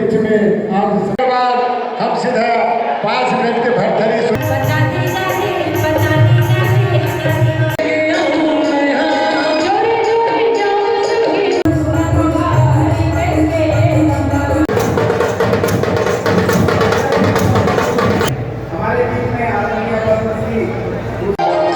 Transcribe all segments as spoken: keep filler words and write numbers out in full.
बीच में आज के बाद हम सीधा पाँच मिनट के भरथरी सु- हमारे बीच में आदरणीय पद्मश्री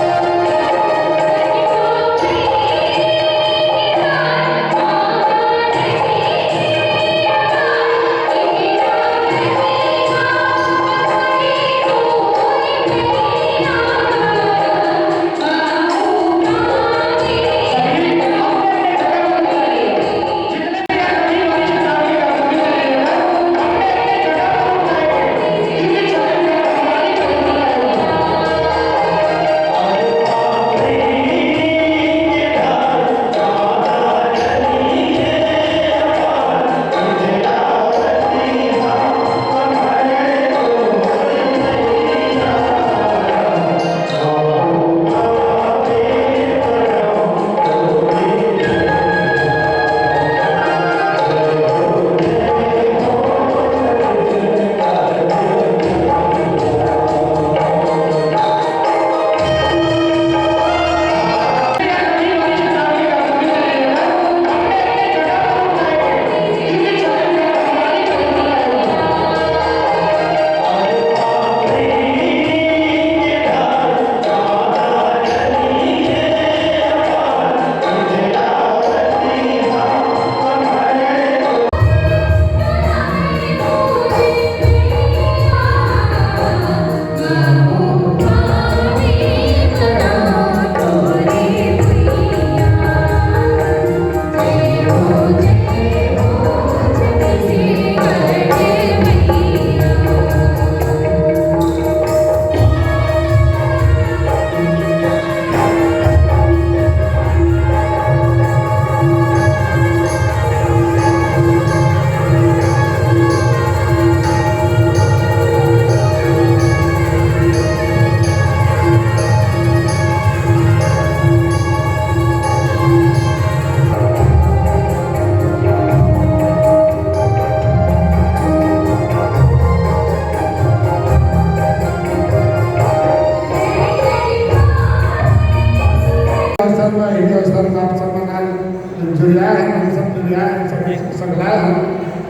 अवसर में, यही अवसर में आप सब मन जुड़िया है, हम सब जुड़िया है, सब संगलाय है।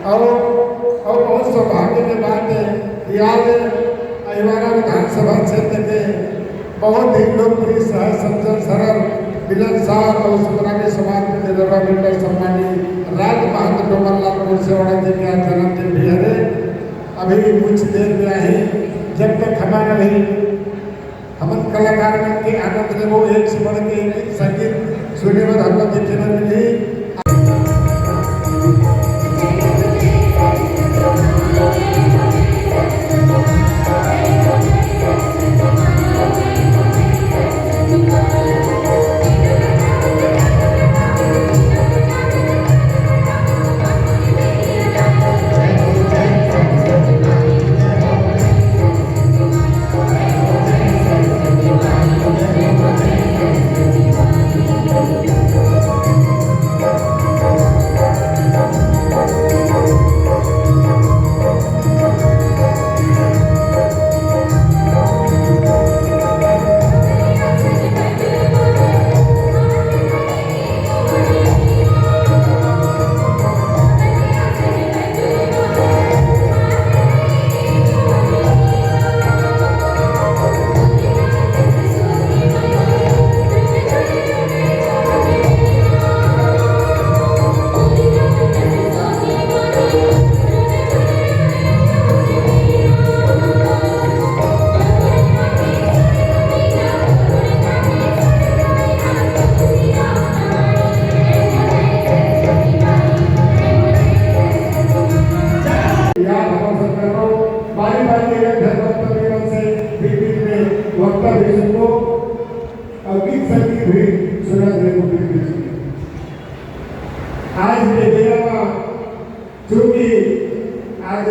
और, और बहुत सौभाग्य के बात है कि आज अहिवारा विधानसभा क्षेत्र के बहुत ही लोकप्रिय सह सज्जन सरल मिलन सार और सुतरामी समाज के जनरल मेंबर सम्मानी राज महंत डोमन लाल कुर्सेवाड़ा जी के आज जन्मदिन भी हरे। अभी कुछ देर में ही, जब तक हमारा भी हमन कलाकार मन के आनंद लेबो, एक से बढ़ के एक गीत संगीत सुने बर हमला देखे बर मिलही। याद हमर संगठन बारी बारी एक घर वक्तव्य से बीच बीच में वक्तव्य सुनबो और गीत संगीत भी सुनत रहे को बीच बीच में। आज के बेरा में चूंकि आज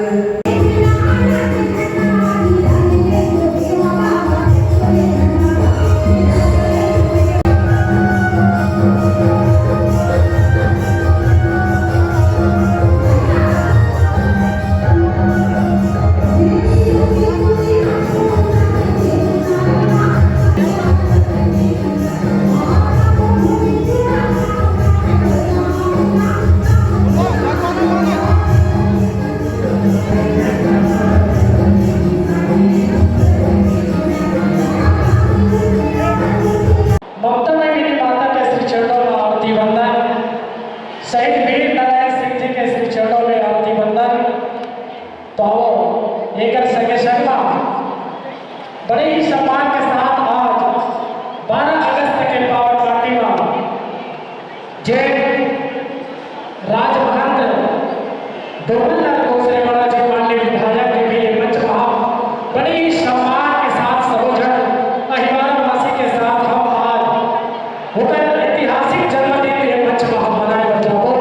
एकर संगे संग म बड़े ही सम्मान के साथ आज बारह अगस्त के पावन पार्टी म जे राजमहंत डोमन लाल गोसरेवाला जी माननीय विधायक के भी ये मंच म बड़े ही सम्मान के साथ सबो झन अहिवारा वासी के साथ हम आज ओकर ऐतिहासिक जन्मदिन ये मंच म मनाए बर जाबो।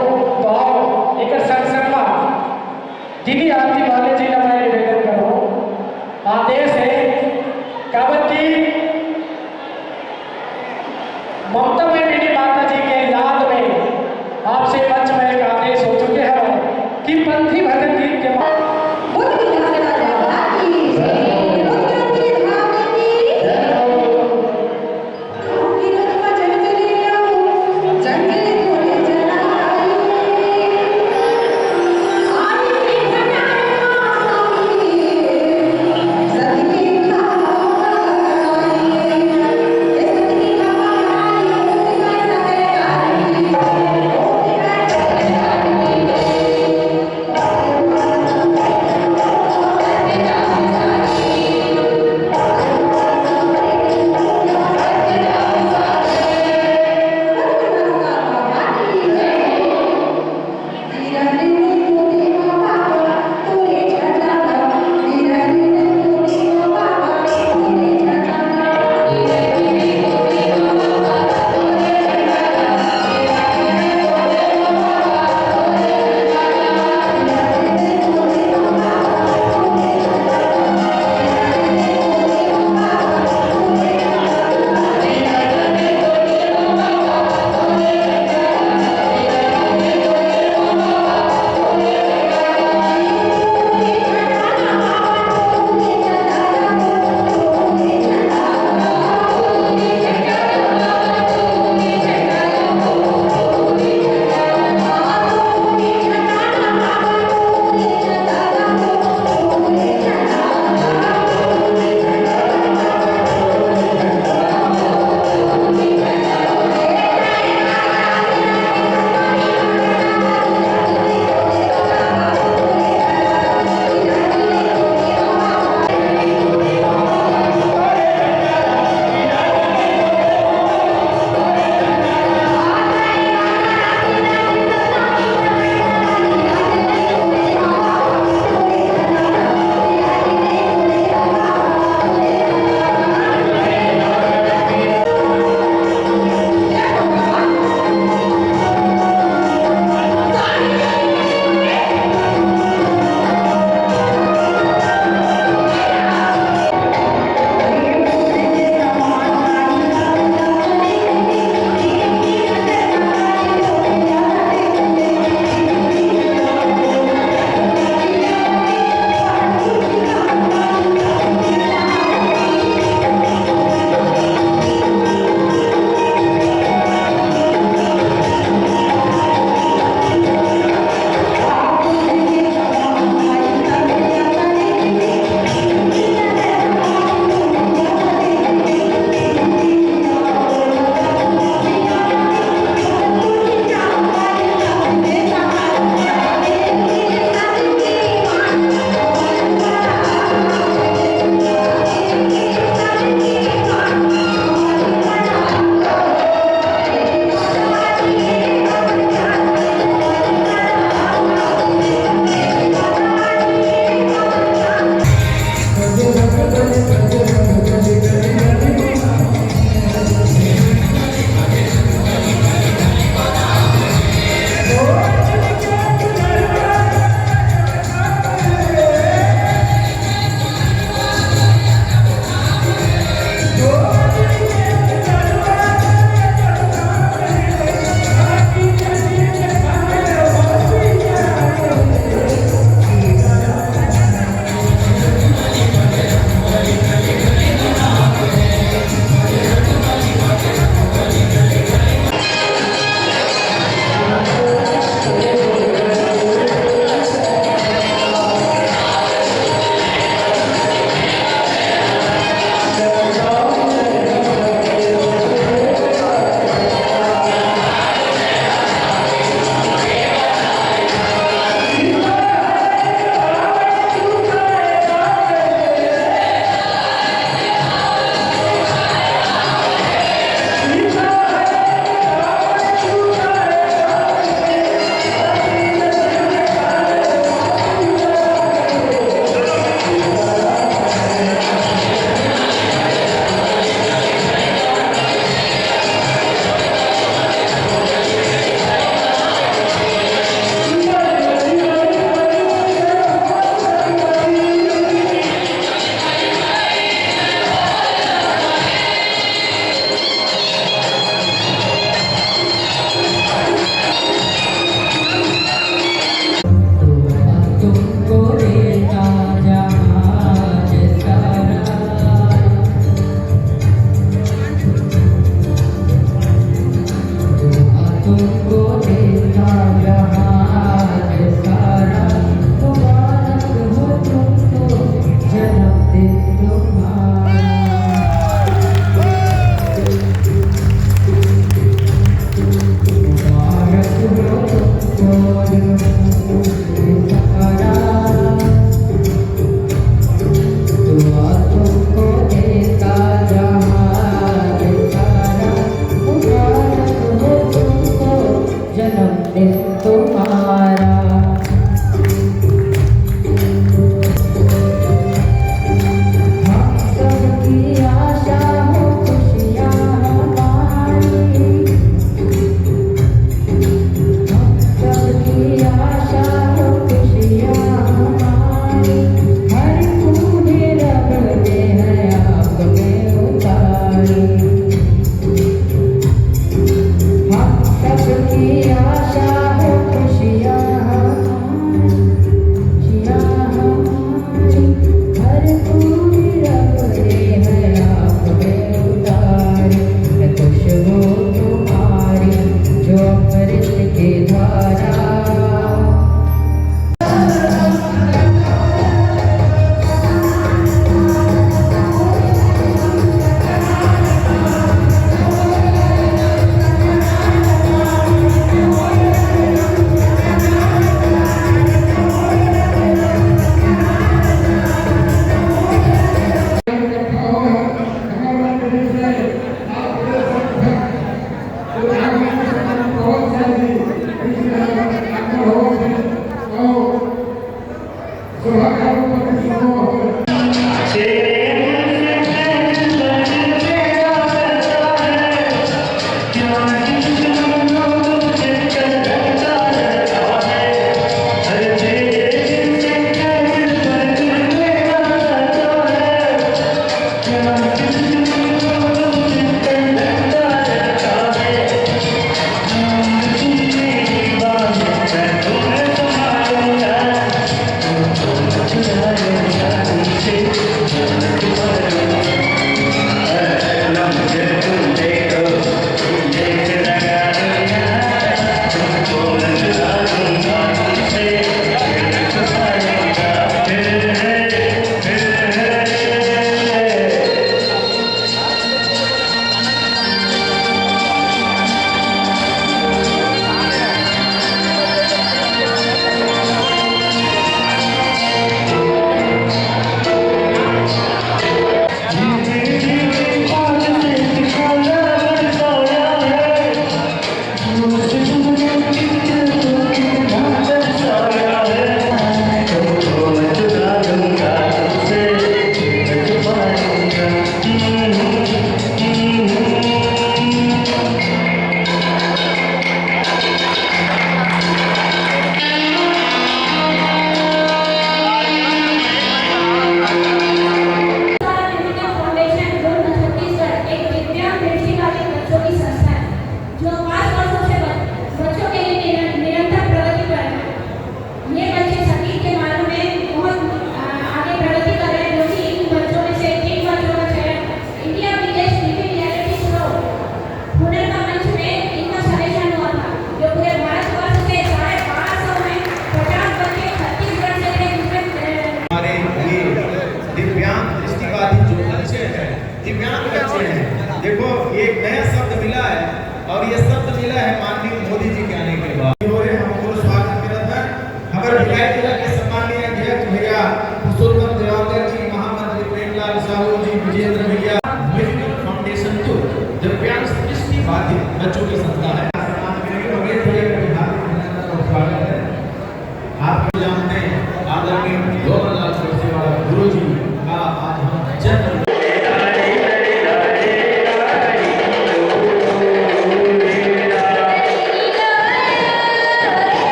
तो आओ, एकर संग संग म दीदी आरती वाले जी ला मैं निवेदन करूँ, आदेश है, काबर कि ममता बहन मेरी माता जी के याद में आपसे मंच में एक आदेश हो चुके हैं कि पंथी भजन गीत के मा- बोल विधाता बाबा की जय, बोल क्रांति धाम की जय।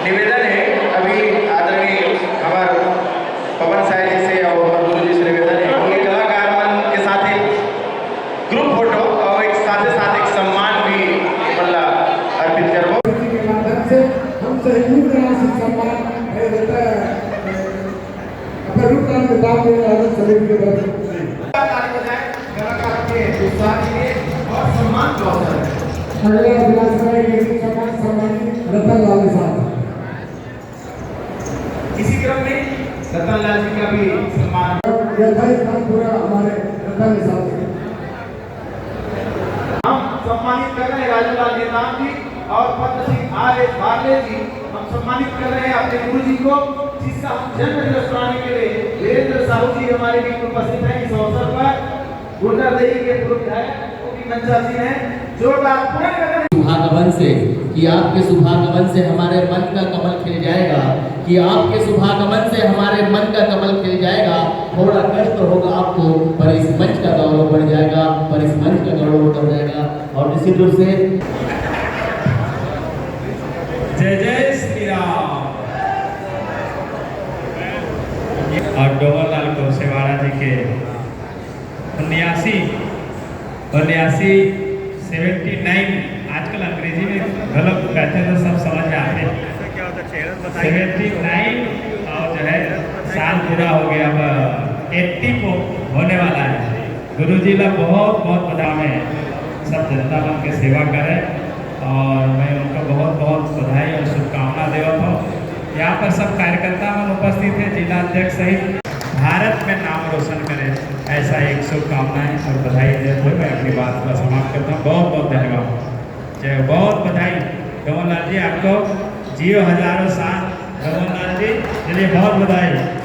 निवेदन है, अभी आदरणीय हमार पवन साय जी से और हमार गुरु जी से निवेदन है, उनके कलाकार मन के साथ ही ग्रुप फोटो और एक साथ ही साथ एक सम्मान भी मतलब अर्पित करबो। के माध्यम से हम सहयोग राशि सम्मान, ए, देता है, अपना रूप नाम किताब में अलग समिति के तरफ से। कलाकार के उत्साह के लिए और सम्मान का अवसर है। अगला अभिलाषा है, ये सम्मान सम्मानित रतन लाल के साथ। इसी क्रम में रतन लाल जी का भी सम्मान। यह था स्थान पूरा हमारे रतन के साथ। हम सम्मानित कर रहे हैं राजू लाल नेताम जी और पद्म सिंह आर एस बारले जी। हम सम्मानित कर रहे हैं अपने गुरु जी को, जिसका हम जन्म दिवस मनाने के लिए वीरेंद्र साहू जी हमारे बीच में उपस्थित हैं। इस अवसर पर गुर्जर देवी के पूर्व विधायक को भी मंचासीन है। जोरदार तालियां। शुभागमन से, कि आपके शुभागमन से हमारे मन का कमल खिल जाएगा, कि आपके शुभागमन से हमारे मन का कमल खिल जाएगा। थोड़ा कष्ट होगा आपको, पर इस मंच का गौरव बढ़ जाएगा, पर इस मंच का गौरव बढ़ जाएगा। और निश्चित रूप से जय जय श्री राम। और डोमन लाल गोसेवाड़ा जी के उन्यासी, उन्यासी, सेवेंटी नाइन, आजकल अंग्रेजी में गलत कहते हैं तो सब समझ में आते हैं। सेवेंटी नाइन और जो है साल पूरा हो गया, अब एट्टी को होने वाला है। गुरु जी ला बहुत बहुत बधाई है, सब जनता मन के सेवा करे और मैं उनको बहुत बहुत बधाई और शुभकामना देवत हूँ। यहाँ पर सब कार्यकर्ता मन उपस्थित है, जिला अध्यक्ष सहित भारत में नाम रोशन करे, ऐसा एक शुभकामनाएं और बधाई देते हुए मैं अपनी बात का समाप्त करता हूँ। बहुत बहुत धन्यवाद। जय, बहुत बधाई डोमन लाल जी, आपको जियो हजारों साल डोमन लाल जी। चलिए, बहुत बधाई।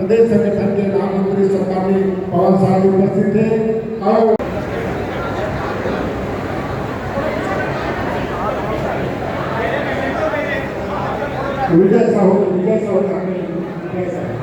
प्रदेश संगठन के महामंत्री सम्माननीय पवन साय जी उपस्थित हे और विजय साहू, विजय साहू, विजय साहू।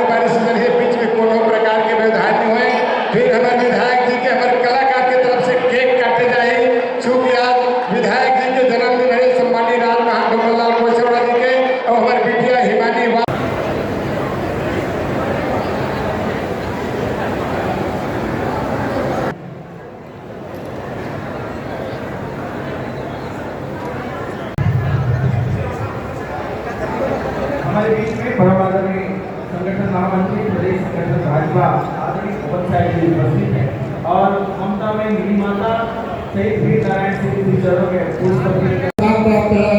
बारिश के जरिए बीच में कोनो प्रकार के व्यवधान नहीं होए। फिर हमर विधायक जी के, हमर कलाकार के तरफ से केक काटे जाही। शुभ याद विधायक जी के जन्मदिन है, सम्मानित राज महान भगवान लाल कोलसौड़ा जी के और हमर बिटिया हिमानी वा- हमारे बीच में परम आदरणीय संगठन महामंत्री प्रदेश संगठन भाजपा आदरणीय पवन साय जी उपस्थित हैं और ममता में मिनी माता शहीद वीर नारायण सिंह जी चरणों में पुष्प अर्पित कर- प्राप्त है।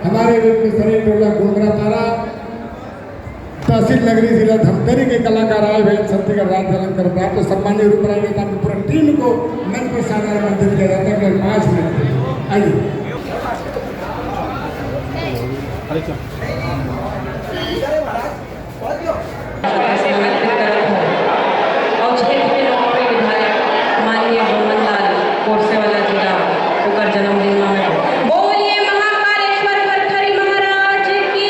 हमारे बीच में सनी टोला गोगरा पारा, तहसील नगरी, जिला धमतरी के कलाकार आए हुए हैं, छत्तीसगढ़ राज्य अलंकार प्राप्त। सम्माननीय रूपराय नेता की पूरी टीम को मंच पर सादर आमंत्रित किया जाता है। केवल पाँच मिनट के लिए। आइए। अउ क्षेत्र के लोकप्रिय विधायक माननीय मोहन लाल कोरसेवाला जी ला ओकर जन्मदिन म मैं बोलिए महाकालेश्वर भरथरी महाराज की।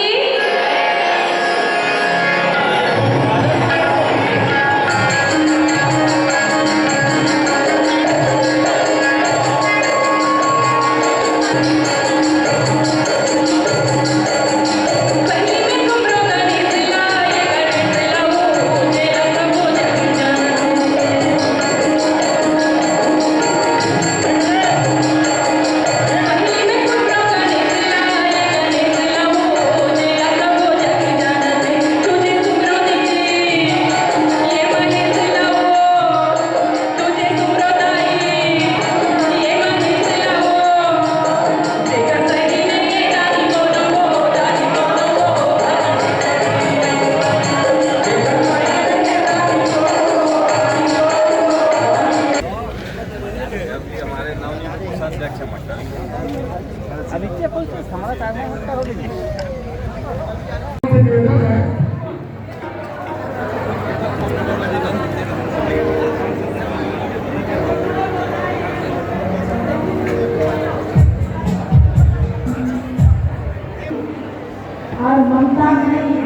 और ममता नहीं,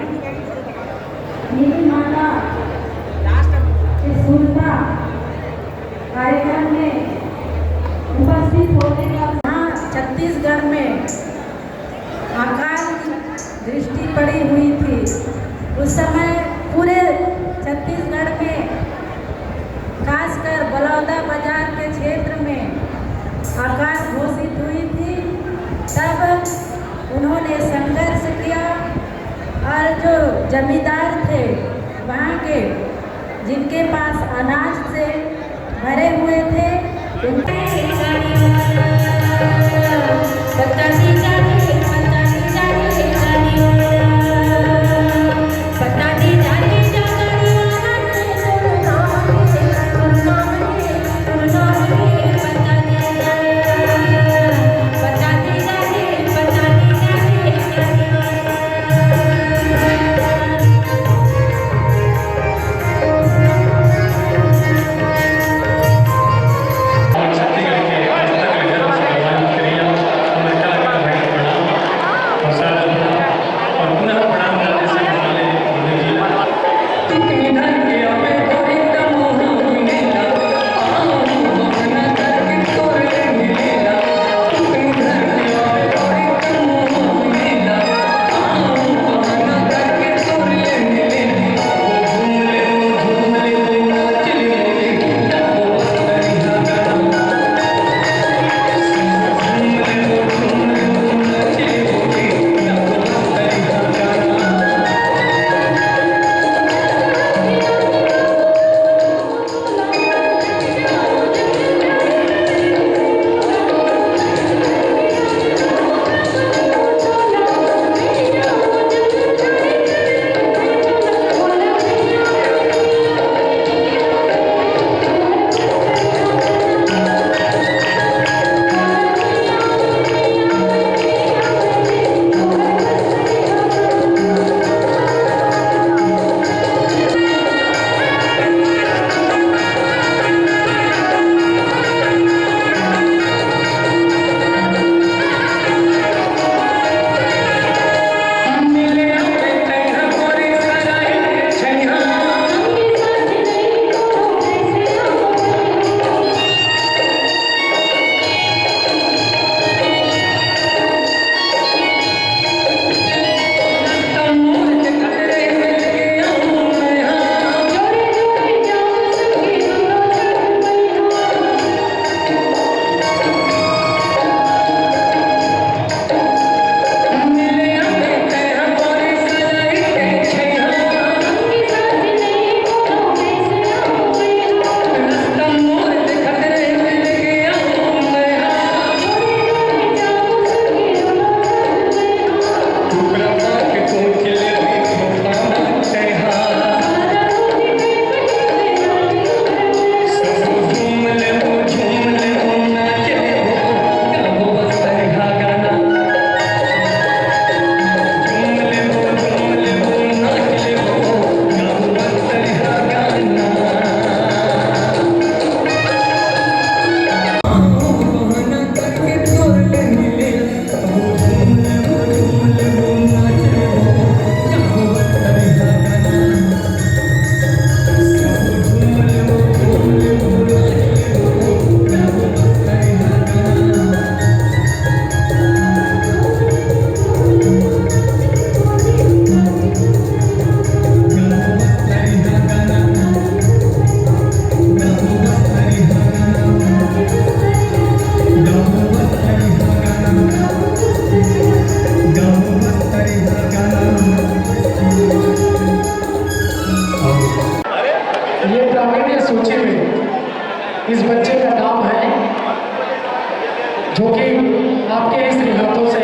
मेरी माता के सुरता कार्यक्रम में उपस्थित होने का, हाँ, छत्तीसगढ़ में अकाल की दृष्टि पड़ी हुई थी। उस समय पूरे छत्तीसगढ़ में, खासकर बलौदा बाजार के क्षेत्र में अकाल घोषित हुई थी। तब उन्होंने संघर्ष किया और जो जमींदार थे वहाँ के, जिनके पास अनाज से भरे हुए थे, उनके ये प्रावीण्य सूची में इस बच्चे का नाम है, जो कि आपके इस हाथों से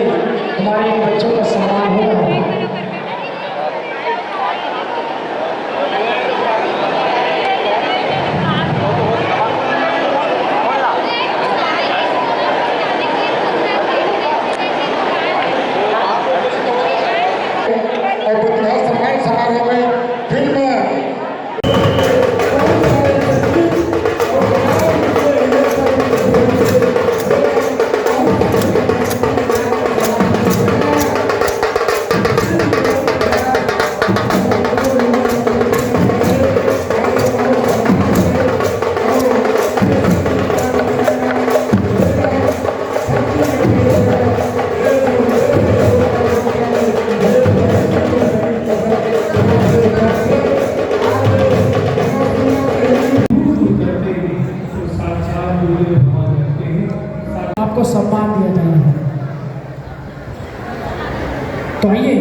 हमारे इन बच्चों का सम्मान हो रहा है। और प्रतिभा सम्मान समारोह में फिल्म आपको सम्मान दिया जाएगा। तो आइए,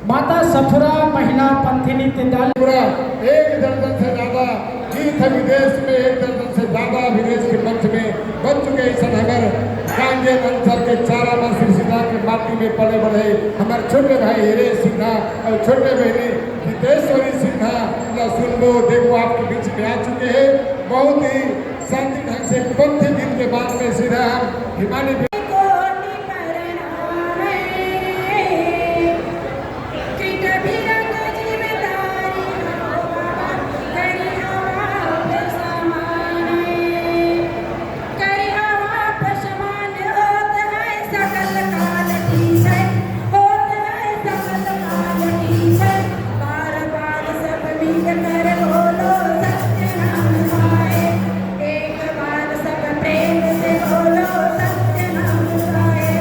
माता सफुरा महिला पंथी नृत्य दल। पूरा एक दर्जन से ज्यादा गीत है विदेश में, एक दर्जन से ज्यादा विदेश के मंच में बज चुके हैं। इस हमर कांगेर अंचल के चारामा सिरसिला के माटी में पले बढ़े हमर छोटे भाई हीरे सिन्हा और छोटे बहनी हितेश्वरी सिन्हा ला सुनबो, देखो आपके बीच में आ चुके हैं। बहुत ही शांति ढंग से पंथी गीत के बाद में सीधा हम हिमानी कोटि प्रणाम। कृत भी रंग जीव धारी हो बाबा, करी हवा पे समान। करी हवा पे समान होत है सकल काल की जय, होत है सकल काल की जय। बार बार सब मिलकर बोलो सत्य नाम पाए। एक बार सब प्रेम से बोलो सत्य नाम गाए।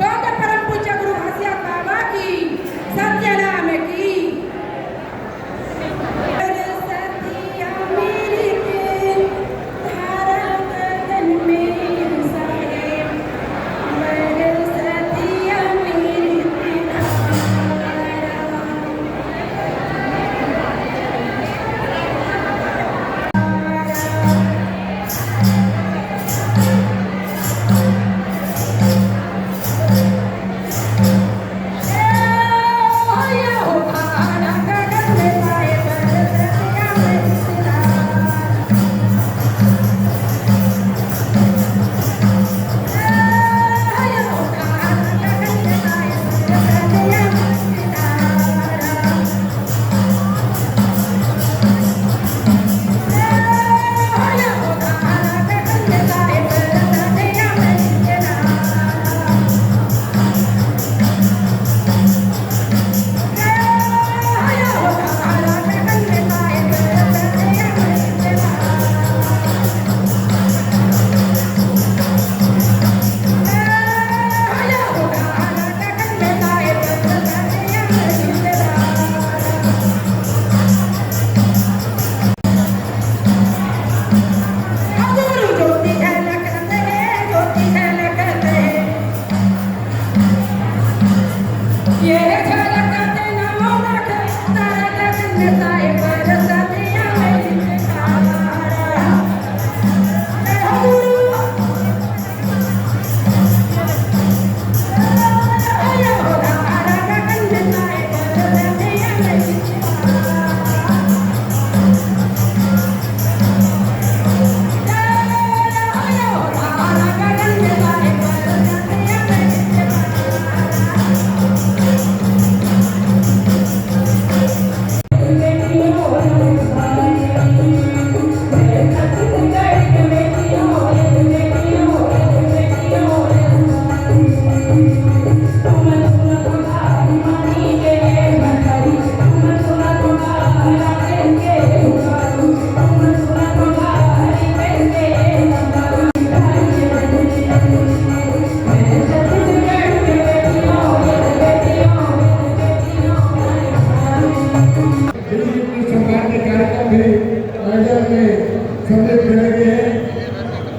डॉक्टर परम पूज्य गुरु घासिया बाबा की, सत्य नाम की। सत्य अमृत धारा गगन में साए। सम्मान के कार्यक्रम भी आयोजन में सम्मिलित करेंगे।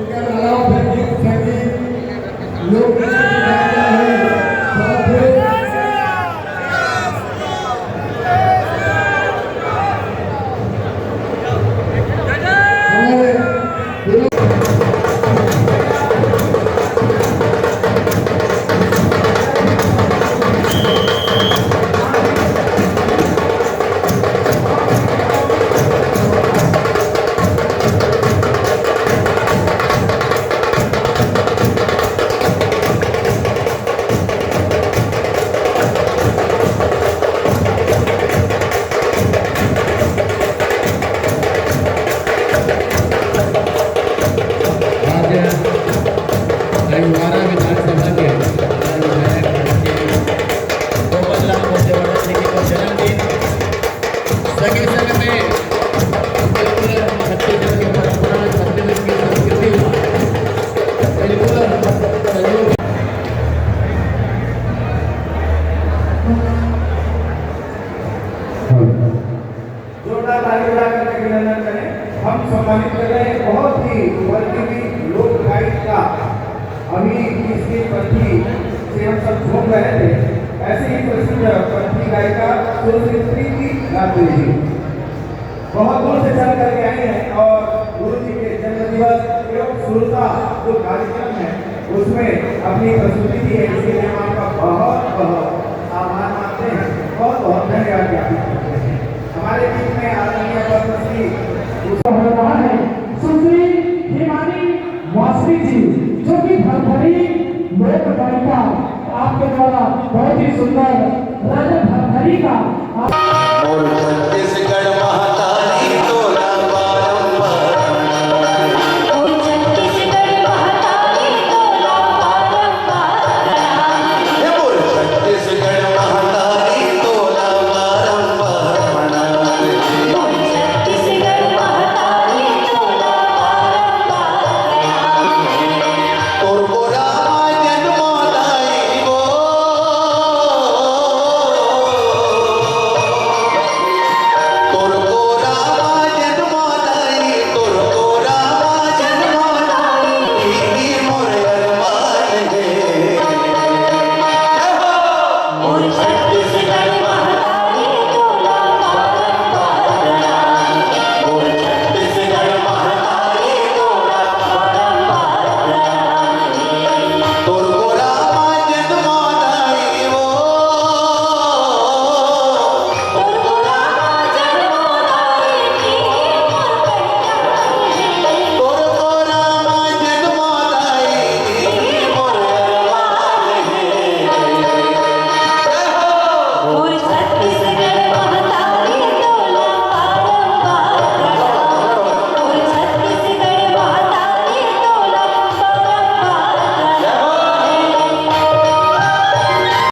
एकर अलावा फिर गीत संगीत, लोक नृत्य के कार्यक्रम है। साथ में सम्मानित कर रहे हैं बहुत ही वर्गीय लोक गायिका, अभी इसके पति से हम सब झूम रहे थे। ऐसे ही प्रसिद्ध पति गायिका सुश्री प्रीति रात्रे जी बहुत दूर से चल करके आई हैं और गुरु जी के जन्म दिवस एवं सुरता जो कार्यक्रम है उसमें अपनी प्रस्तुति दी है, इसके लिए हम आपका बहुत बहुत आभार मानते हैं, बहुत बहुत धन्यवाद ज्ञापित करते हैं। हमारे बीच में आदरणीय पद्मश्री हो रहा है सुश्री हिमानी मौसरी जी, जो कि भरथरी लोक गायिका आपके द्वारा बहुत ही सुंदर रज भरथरी का आप और छत्तीसगढ़ महा